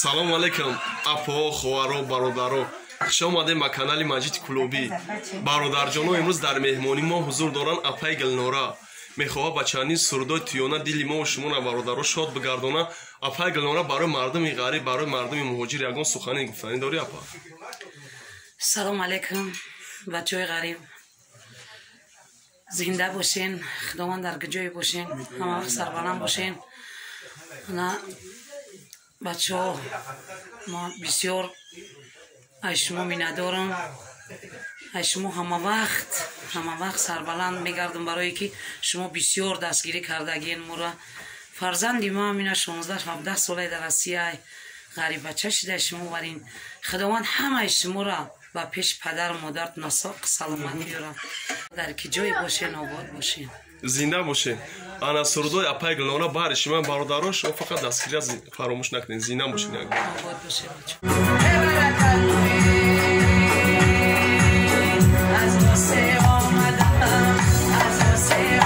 Салому алейкум, апо, хоҳаро, бародаро. Хуш омадем ба канали Маҷиди Кулобӣ. Бародарҷоно, имрӯз дар меҳмонӣ мо ҳузур доранд апаи Гулнора. Мехоҳад ба чандин сурудои тӯёна дили мо шуморо, бародаро, шод бигардона. Апаи Гулнора, барои мардуми ғариб, барои мардуми муҳоҷир ягон сухане гуфтанӣ дорӣ, апа? Салому алейкум, бачаҳои ғариб. Зинда бошен, худованд дар ҷое бошен, ҳама вақт сарбаланд бошен. На бачаҳо, ма бисёр аз шумо миннатдорам, аз шумо ҳама вақт сарбаланд мегардам, барое ки шумо бисёр дастгирӣ кардагиен моро. Фарзанди ма мина 16-17 солаи дар Россия ғариббача шида шумо варин. Худованд ҳамаи шуморо ба пеши падару модаратон соқ саломат биёрад. Дар ки ҷое бошен, обод бошен. Зинда бошед. Ана сурудои апаи Гулнора баҳри шумо, бародаро, шумо фақат дастгирӣ фаромӯш накунед. Зинда бошед. Обод бошед. Аз você омадам, аз você.